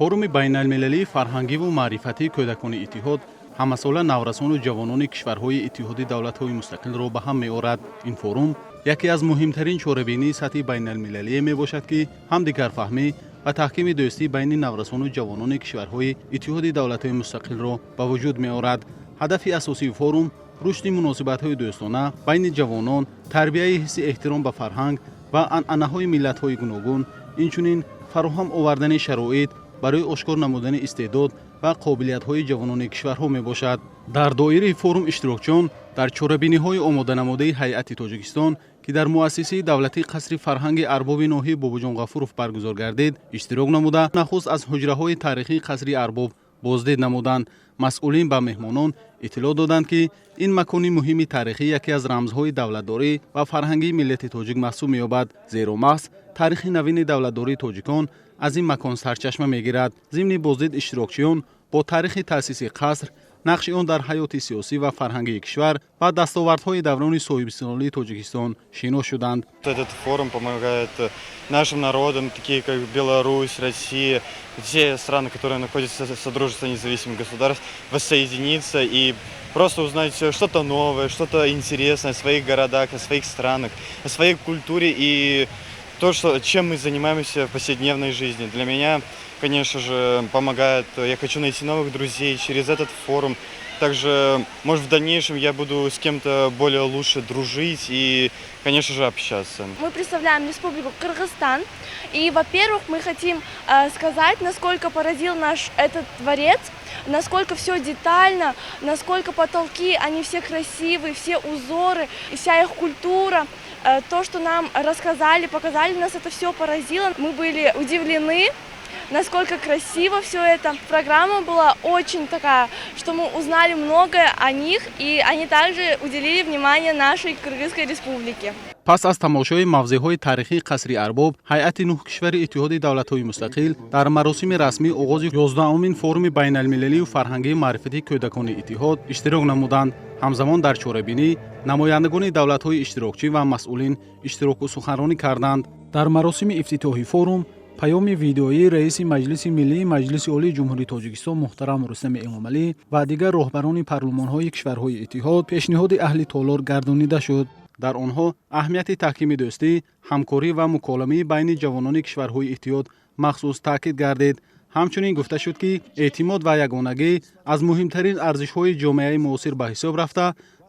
Форуми байналмилалии фарҳангиву маърифатии кӯдакони Иттиҳод ҳамасола наврасону ҷавонони кишварҳои Иттиҳоди Давлатҳои Мустақилро ба ҳам меорад. Ин форум яке аз муҳимтарин чорабинии сатҳи байналмилалие мебошад, ки ҳамдигарфаҳмӣ ва таҳкими дӯстӣ байни наврасону ҷавонони кишварҳои Иттиҳоди Давлатҳои Мустақилро ба вуҷуд меорад. Ҳадафи асосии форум рушди муносибатҳои дӯстона байни ҷавонон, тарбияи ҳисси эҳтиром ба фарҳанг ва анъанаҳои миллатҳои гуногун, инчунин фароҳам овардани шароит барои ошкор намудани истеъдод ва қобилиятҳои ҷавонони кишварҳо мебошад. Дар доираи форум иштирокчиён дар чорабиниҳои омоданамудаи ҳайати Тоҷикистон, ки дар муассисаи давлатии Қасри фарҳанги арбоби ноҳияи Бобоҷон Ғафуров баргузор гардид, иштирок намуда, нахуст аз ҳуҷраҳои таърихии Қасри арбоб боздид намуданд. Масъулин ба меҳмонон иттилоъ доданд, ки ин макони муҳими таърихӣ яке аз рамзҳои давлатдорӣ ва фарҳангии миллати тоҷик маҳсуб меёбад, зеро маҳз таърихи навини давлатдории тоҷикон аз ин макон сарчашма мегирад. Зимни боздид иштирокчиён бо таърихи таъсиси қаср, нақши он дар ҳаёти сиёсӣ ва фарҳангии кишвар ва дастовардҳои даврони соҳибистиқлолии Тоҷикистон шинос шуданд. Этот форум помогает нашим народам, такие как Беларусь, Россия, все страны, которые находятся в Содружестве независимых государств, воссоединиться и просто узнать что-то новое, что-то интересное о своих городах, о своих странах, о своей культуре и то, чем мы занимаемся в повседневной жизни. Для меня, конечно же, помогает, я хочу найти новых друзей через этот форум. Также, может, в дальнейшем я буду с кем-то более лучше дружить и, конечно же, общаться. Мы представляем Республику Кыргызстан. И, во-первых, мы хотим сказать, насколько поразил наш этот дворец, насколько все детально, насколько потолки, они все красивые, все узоры, и вся их культура. То, что нам рассказали, показали, нас это все поразило. Мы были удивлены, насколько красиво все это. Программа была очень такая, что мы узнали многое о них, и они также уделили внимание нашей Кыргызской Республике. Пас аз тамошои мавзеъҳои таърихии Қасри арбоб, ҳайати нӯҳ кишвари Иттиҳоди Давлатҳои Мустақил дар маросими расмии оғози 11-умин форуми байналмилалию фарҳангии маърифатии кӯдакони Иттиҳод иштирок намуданд. Ҳамзамон дар чорабинӣ намояндагони давлатҳои иштирокчӣ ва масъулин иштироку суханронӣ карданд. Дар маросими ифтитоҳи форум паёми видеоии раиси Маҷлиси Миллии Маҷлиси Олии Ҷумҳурии Тоҷикистон муҳтарам Рустами Эмомалӣ ва дигар роҳбарони парлумонҳои кишварҳои Иттиҳод пешниҳоди аҳли толор гардонида шуд. Дар онҳо аҳамияти таҳкими дӯстӣ, ҳамкорӣ ва муколамаи байни ҷавонони кишварҳои Иттиҳод махсус таъкид гардид. Ҳамчунин гуфта шуд, ки эътимод ва ягонагӣ аз муҳимтарин арзишҳои ҷомеаи муосир ба ҳисоб рафта,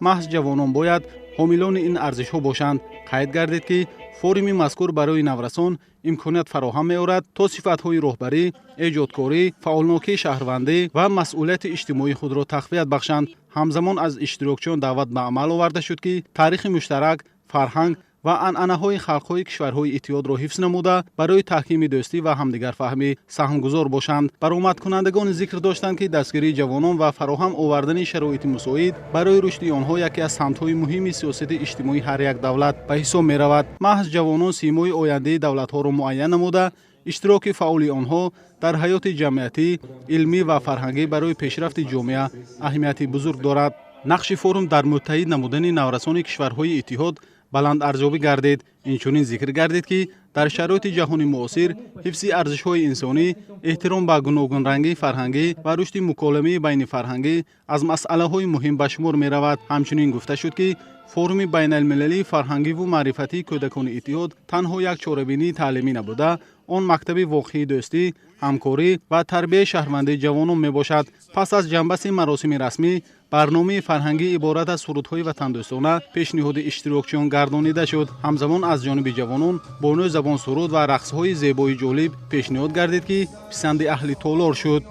маҳз ҷавонон бояд ҳомилони ин арзишҳо бошанд. Қайд гардид, ки форуми мазкур барои наврасон имконият фароҳам меорад, то сифатҳои роҳбарӣ, эҷодкорӣ, фаъолнокии шаҳрвандӣ ва масъулияти иҷтимоии худро тақвият бахшанд. Ҳамзамон аз иштирокчиён даъват ба амал оварда шуд, ки таърихи муштарак, фарҳанг ва анъанаҳои халқҳои кишварҳои Иттиҳодро ҳифз намуда, барои таҳкими дӯстӣ ва ҳамдигарфаҳмӣ саҳмгузор бошанд. Баромадкунандагон зикр доштанд, ки дастгирии ҷавонон ва фароҳам овардани шароити мусоид барои рушди онҳо яке аз самтҳои муҳими сиёсати иҷтимоии ҳар як давлат ба ҳисоб меравад. Маҳз ҷавонон симои ояндаи давлатҳоро муайян намуда, иштироки фаъоли онҳо дар ҳаёти ҷамъиятӣ, илмӣ ва фарҳангӣ барои пешрафти ҷомеа аҳамияти бузург дорад. Нақши форум дар муттаҳид намудани наврасони кишварҳои Иттиҳод баланд арзёбӣ гардид. Инчунин зикр гардид, ки дар шароити ҷаҳони муосир ҳифзи арзишҳои инсонӣ, эҳтиром ба гуногунрангии фарҳангӣ ва рушди муколамаи байнифарҳангӣ аз масъалаҳои муҳим ба шумор меравад. Ҳамчунин гуфта шуд, ки форуми байналмилалии фарҳангиву маърифатии кӯдакони Иттиҳод танҳо як чорабинии таълимӣ набуда, он мактаби воқеии дӯстӣ, ҳамкорӣ ва тарбияи шаҳрвандии ҷавонон мебошад. Пас аз ҷанбаси маросими расмӣ барномаи фарҳангӣ иборат аз сурудҳои ватандӯстона пешниҳоди иштирокчиён гардонида шуд. Ҳамзамон аз ҷониби ҷавонон бо нӯ забон суруд ва рақсҳои зебои ҷолиб пешниҳод гардид, ки писанди аҳли толор шуд.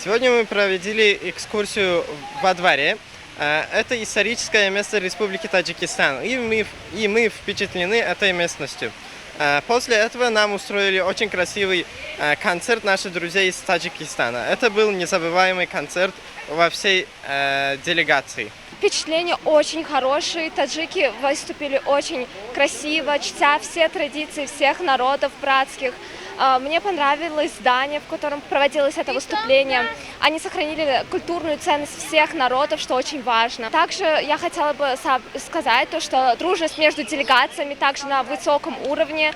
Сегодня мы проводили экскурсию во дворе. Это историческое место Республики Таджикистан, и мы впечатлены этой местностью. После этого нам устроили очень красивый концерт наши друзья из Таджикистана. Это был незабываемый концерт во всей делегации. Впечатления очень хорошие. Таджики выступили очень красиво, чтя все традиции всех народов братских. Мне понравилось здание, в котором проводилось это выступление. Они сохранили культурную ценность всех народов, что очень важно. Также я хотела бы сказать то, что дружность между делегациями также на высоком уровне.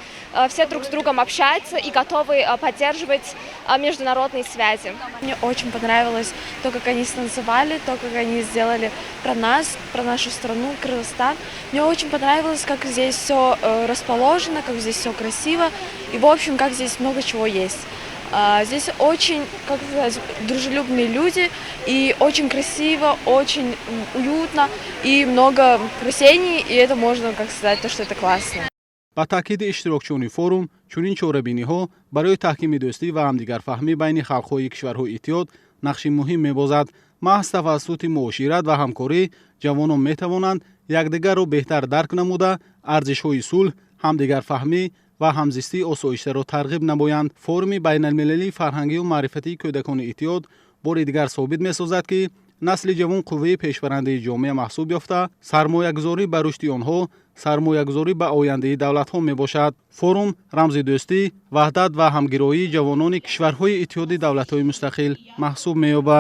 Все друг с другом общаются и готовы поддерживать международные связи. Мне очень понравилось то, как они станцевали, то, как они сделали про нас, про нашу страну, Кыргызстан. Мне очень понравилось, как здесь все расположено, как здесь все красиво и, в общем, как здесь много чего есть. Здесь очень, как сказать, дружелюбные люди, и очень красиво, очень уютно, и много растений, и это можно, как сказать, то, что это классно. Ба таъкиди иштирокчиёни форум, чунин чорабиниҳо барои таҳкими дӯстӣ ва ҳамдигарфаҳмӣ байни халқҳои кишварҳои иттиҳод нақши муҳим мебозад. Маҳз тавассути муошират ва ҳамкорӣ ҷавонон метавонанд якдигарро беҳтар дарк намуда, арзишҳои сулҳ, ҳамдигарфаҳмӣ ва ҳамзистии осоиштаро тарғиб намоянд. Форуми байналмилалии фарҳангию маърифатии кӯдакони иттиҳод бори дигар собит месозад, ки насли ҷавон қувваи пешбарандаи ҷомеа маҳсуб ёфта, сармоягузорӣ ба рушди онҳо сармоягузорӣ ба ояндаи давлатҳо мебошад. Форум рамзи дӯстӣ, ваҳдат ва ҳамгироии ҷавонони кишварҳои Иттиҳоди Давлатҳои Мустақил маҳсуб меёбад.